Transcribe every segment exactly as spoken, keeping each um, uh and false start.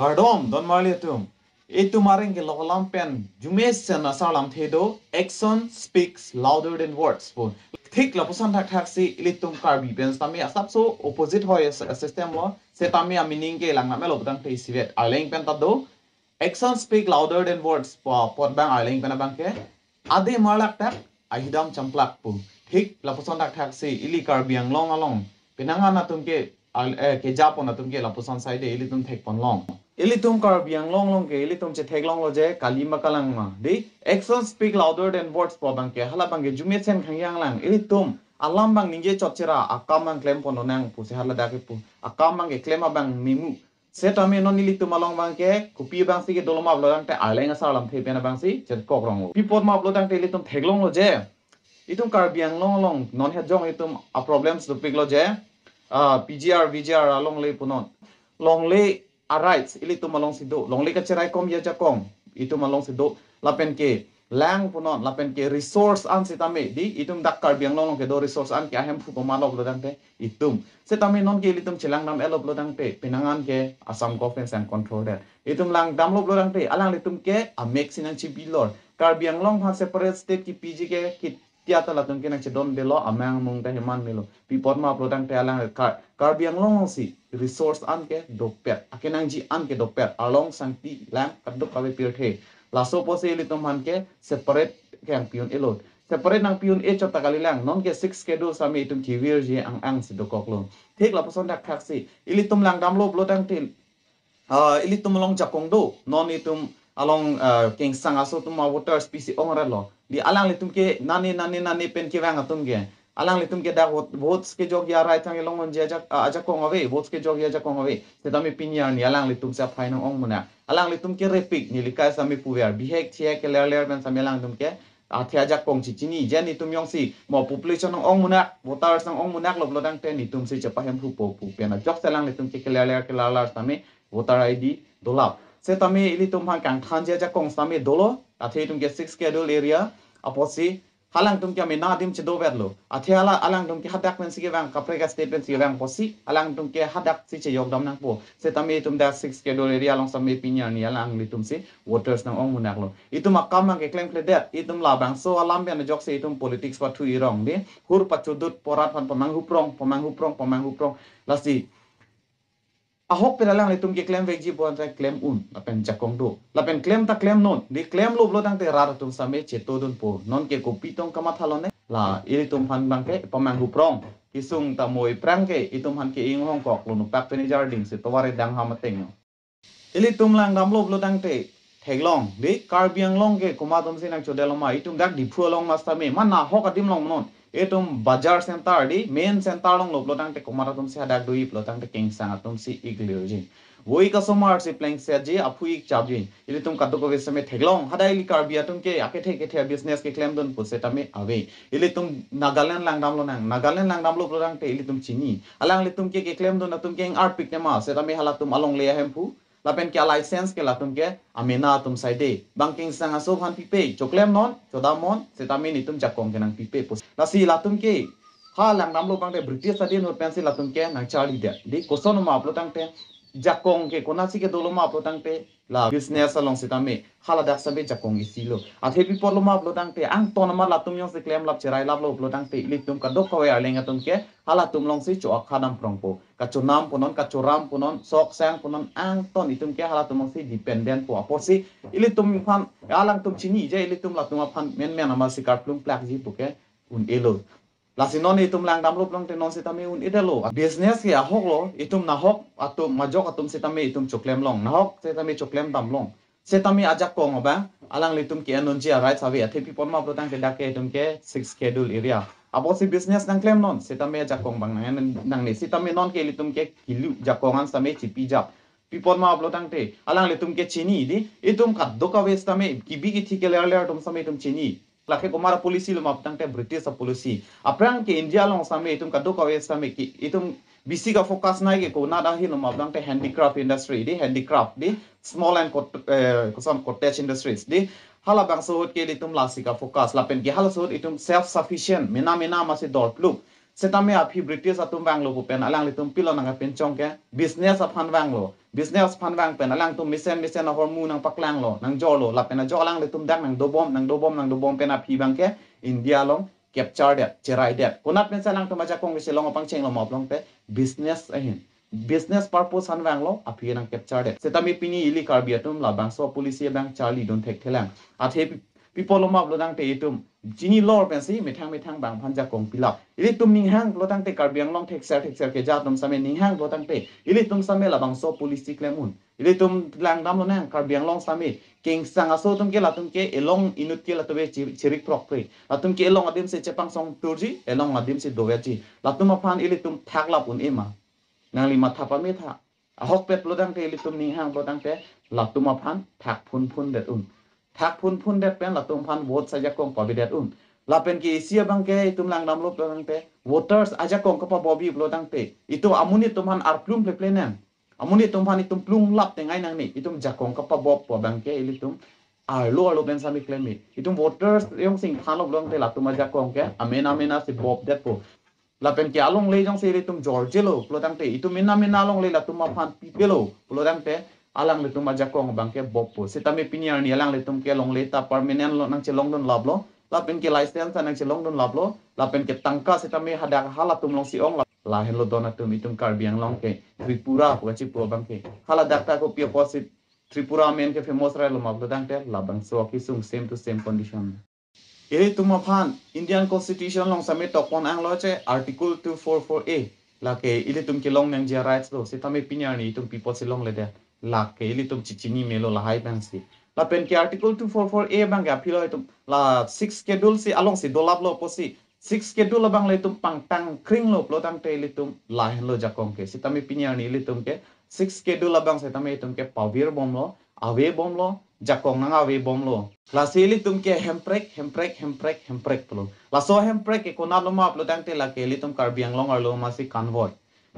Kardom, don marli atum. Itum areng kelok alam pen jumesen asar lamthe do, action speaks louder than words pu. Thik lapuson thakthaksi ilitum Karbi pen setame asapso opposite hoi a-, a-system lo, setame a-meaning ke lang namelo putangte isivet. Arleng pen ta do, action speak louder than words pu apot abang arleng pen abang ke, ade marlak tak, ahidam champlak pu. Thik lapuson thakthaksi ili Karbi Anglong along penang an atum ke, al-, eh, kejapon atum ke lapuson saide ilitum thekpon long. Ilitum Karbi Anglong along ke ilitum chetheklonglo je kali ma kalang ma. Dei, action speak louder than words pu abang ke, hala abang ke jumesen khangyang lang. Ilitum alam abang ningje chotchera, akam abang klempon lonang pusi hala dak ke pu. Akam abang ke klem abang memu. Setame non ilitum along abang ke, kopi abangsi kedo loma pulo tangte arleng asar lamthe pen abangsi chetkok rong. Pi apot ma pulo tangte ilitum theklonglo je, itum Karbi Anglong along non het jong itum a-problems dopiklo je, ah, P G R, V G R alongle punon. Longle a-rights ilitum alongsi do. Longle kacheraikom ajakong itum alongsi do. Lapen ke lang punon, lapen ke resource an setame, dei, itum dak Karbi Anglong along kedo resource an ke ahemphu komatlo pulo tangte itum. Setame non ke ilitum chelang dam-etlo pulo tangte, penang an ke Assam government sang control det. Itum lang damlo pulo tangte, alanglitum ke amek si nangchibilor. Karbi Anglong aphan separate state kipiji ke, ketia ta latum ke nangchedondelo, amang amung ta heman melo. Pi apot ma pulo tangte alang Kar-, Karbi Anglong si resource an ke dopet, akenangji an ke dopet, arlong sangti lang kadokave pirthe. Laso apotsi ilitum aphan ke separate ke nangpi un-elo. Separate nangpi un-e chot ta kali lang, non ke Sixth Schedule setame itum kevirji ang-angsi dokoklo. Thik lapuson thakthaksi ilitum lang damlo pulo tangte, ah, ilitum along jakong do, non itum along, ah, Kengsang aso atum a-voters pisi ongretlo. Dei, alanglitum ke nane nane nane pen kevang atum ke, alanglitum ke dak vote, votes kejokji a-right sang kelong unji ajak, ah, ajakong ave, votes kejokji ajakong ave. Setame pini arni alanglitum si aphai nang-ong munak. Alanglitum ke repik, neli kai setame puver, bihek thihek kelerler pen setame alangtum ke athe ajakong chechiniji, itum jongsi mo population nang-ong munak, voters nang-ongmunaklo pulo tangte netum si chepahemphupo pu pen ajok si alanglitum ke kelerler kelarlar setame voter I D dolap. Setame ilitum aphan kangthanji ajakong setame dolo, athe itum ke Sixth Schedule area apotsi halangtum ke amena adim chedovetlo. Athe hala alangtum ke hadak pensi kevang, kaprek a-state pensi kevang apotsi alangtum ke hadak si chejok dam nangpo. Setame itum dak Sixth Schedule area along setame pini arni alanglitum si voters nang-ong munaklo. Itum akam abang keklemkledet, itum labangso alam pen ajoksi itum politics pathu irong, dei. Hur pachudut, porat aphan pamanghuprong, pamanghuprong, pamanghuprong. Lasi ahok pen alanglitum keklemvekji pu anta klem un, lapen jakong do. Lapen klem ta klemnon, dei, klemlo pulo tangte rat atum setame chetodunpo. Non ke kopi tong kamatha lone, la ilitum aphan abang ke pamanghuprong. Kesung ta moi prang ke, itum aphan ke inghongkoklo, nupak pen ijarding si tovar edang ham ateng. Ilitum lang damlo pulo tangte theklong, dei, Karbi Anglong ke komat atumsi nangchodeloma, itum dak Diphu along ma setame, ma nahok adim along non. Itum bazar center, dei, main center alonglo pulo tangte komat atumsi hadak doji pulo tangte Kengsang atumsi ik lirji. Vo-ik asomar si plengsetji, aphu-ik chapji. Ilitum kadokave setame theklong, hadak ili Karbi atum ke akethe kethe business keklemdun pu setame ave. Ilitum Nagaland lang damlonang, Nagaland lang damlo pulo tangte ilitum chini. Alanglitum ke keklemdun atum ke ing arpik tema, setame halatum alongle ahemphu, lapen ke a-license ke latum ke amena atum saide. Bang Kengsang aso aphan pipe, choklemnon, chodamnon, setame netum jakong ke nangpipe pu. Lasi latum ke ha lang damlo tangte British adin ahut pensi latum ke nangcharlidet. Dei, kosonloma pulo tangte, jakong ke konatsi kedoloma pulo tangte, la business along setame haladak setame jakong isilo. Athe pi apotloma pulo tangte, angton amat latum jongsi klemlap cherailaplo pulo tangte, ilitum kadokave arleng atum ke halatum alongsi cho-ak khadam prongpo. Kachonam punon, kachoram punon, sok sang punon, angton itum ke halatum alongsi dependent po. Apotsi ilitum aphan, alangtum chiniji, ilitum latum aphan menmen amatsi karplung plakji pu ke un-elo. Lasi non itum lang damlo pulo tangte non setame un-edetlo. Business ke ahoklo, itum nahok atum, majok atum setame itum choklemlong, nahok setame choklem damlong. Setame ajakong abang alanglitum ke-en unji a-rights ave, athe pi apotloma pulo tangte dak ke itum ke Sixth Schedule area. Apotsi business nangklemnon, setame ajakong abang nang, nangne, setame non ke ilitum ke kilu jakong an setame chipijap. Pi apotloma pulo tangte, alanglitum ke chini, dei, itum kadokave setame, kebi kethe kelerler atum setame itum chini. Lake komat a-policy loma pulo tangte British a-policy. Aphrang ke India along setame itum kadokave setame ke, itum bisi ka-focus nai ke konat ahin loma pulo tangte handicraft industry, dei, handicraft, dei, small and cot-, eh, koson cottage industries, dei. Halabangso ahut ke ilitum lasi ka-focus, lapen ke halaso ahut itum self sufficient, mena mena amatsi dorpluk. Setame aphi British atum vanglo pu pen alanglitum pilo nangkapinchong ke, business aphan vanglo. Business aphan vang pen alangtum mesen mesen ahormu nangpaklanglo, nangjolo, lapen ajo alanglitum dak nangdobom, nangdobom, nangdobom pen aphi abangke India along capture det, cherai det. Konat pensi alangtum ajakong kesilong apangcheng lo ma pulote business ahin. Business purpose aphan vanglo, aphi nang capture det. Setame pini ili Karbi atum labangso policy abang charlidun thekthelang. Athe pi-, pi apotlo ma pulo tangte itum chinilor pensi methang methang abang aphan jakong pilap. Ilitum ninghang pulo tangte, Karbi Anglong thekser thekser keja atum sitame ninghang pulo tangte, ilitum sitame labangso policy klem un. Ilitum langdam lonang, Karbi Anglong sitame kengsang aso atum ke, latum ke elong inut ke latum ke chi-, chirikprokpre. Latum ke elong adim si chepangsong turji, elong adim si doverji. Latum aphan ilitum thaklap un-e ma? Nangli matha pametha. Ahokpet pulo tangte, ilitum ninghang pulo tangte, latum aphan thak phunphun det un. Thak phunphun det pen latum aphan vote ajakong pavedet un. Lapen ke isi abangke itum langdamlo pulo tangte, voters ajakong kapabobji pulo tangte, itum amonit atum aphan arplung pleple nang. Amonit atum aphan itum plunglap tengai nangne, itum jakong kapabop pu abangke ilitum arlo arlo pen sitame klem-e. Itum voters jongsi ingthanlo pulo tangte, latum ajakong ke amena mena si bopdetpo. Lapen ke alongle jongsi ilitum jorjelo pulo tangte, itum mena mena alongle latum aphan pipelo pulo tangte, alanglitum ajakong abangke boppo. Setame pini arni alanglitum ke longle ta permanent lo nangchelongdunlaplo. Lapen ke license ta nangchelongdunlaplo. Lapen ke tangka setame hadak halatum alongsi ong la. Lahenlo don atum, itum Karbi Anglong ke Tripura pu kachipu abangke. Haladak ta kopi apotsi Tripura amen ke famous railo ma pulo tangte, labangso akesung same to same condition. Ilitum aphan Indian Constitution along sitame tokpon anglo che Article two four four A. Lake ilitum kelong nangji a-rights lo, setame pini arni itum pi apotsi longledet? Lake ilitum chechini melo lahai abangsi. Lapen ke Article two four four A abangke aphilo itum la Sixth Schedule si alongsi dolaplo pusi, Sixth Schedule abang le itum pangtangkringlo pulo tangte, ilitum lahenlo jakong ke. Setame pini arni ilitum ke Sixth Schedule abang setame itum ke pavirbomlo, avebomlo, jakong nang avebomlo. Lasi ilitum ke hemprek, hemprek, hemprek, hemprek pulo. Laso hemprek ke konatlo ma pulo tangte, lake ilitum Karbi Anglong arlo amatsi convoy.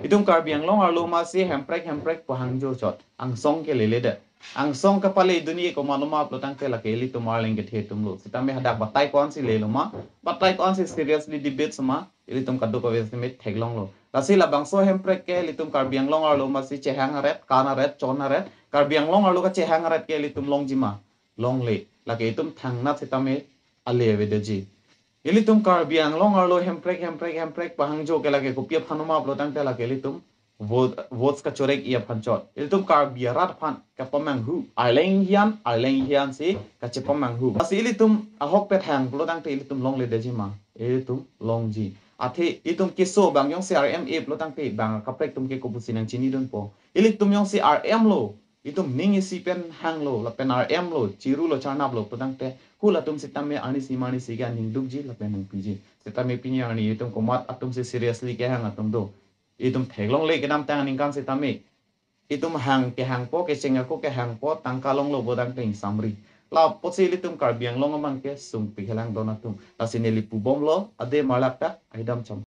Itum Karbi Anglong arlo amatsi hemprek hemprek pu hangjo chot. Angsong ke leledet. Angsong kapale iduni ke komatlo ma pulo tangte, lake ilitum Arleng kethe atumlo. Setame hadak batai ko-ansi lelo ma, batai ko-ansi seriously debate si ma, ilitum kadokave sitame theklonglo. Lasi labangso hemprek ke ilitum Karbi Anglong arlo amatsi chehang aret, kan aret, chon aret, Karbi Anglong arlo kachehang aret ke ilitum longji ma? Longle. Lake itum thangnat setame ale avedetji. Ilitum Karbi Anglong arlo hemprek, hemprek, hemprek pu hangjo ke lake kopi aphan ma pulo tangte, lake ilitum vote, votes kachorek-i aphan chot. Ilitum Karbi arat aphan kapamanghu. Arleng hian, Arleng hian si kachepamanghu. Lasi ilitum ahokpet hang pulo tangte, ilitum longledetji ma? Ilitum longji. Athe itum keso abang jongsi R M-e pulo tangte, bang kaprek atum ke kopusi nangchinidunpo? Ilitum jongsi R M lo, itum ning isi pen hanglo, lapen R M lo, chirulo, charnaplo pulo tangte, halatum setame arnisi marnisi ke aning dukji lapen nangpiji. Setame pini arni itum komat atumsi seriously kehang atum do? Itum theklongle kedamtang aningkan setame. Itum hang kehangpo, kecheng ako kehangpo, tangka longlo pulo tangte ingsamri. La apotsi ilitum Karbi Anglong abangke sungpik helang don atum. Lasi neli pubomlo, ade marlak ta, aidam cham.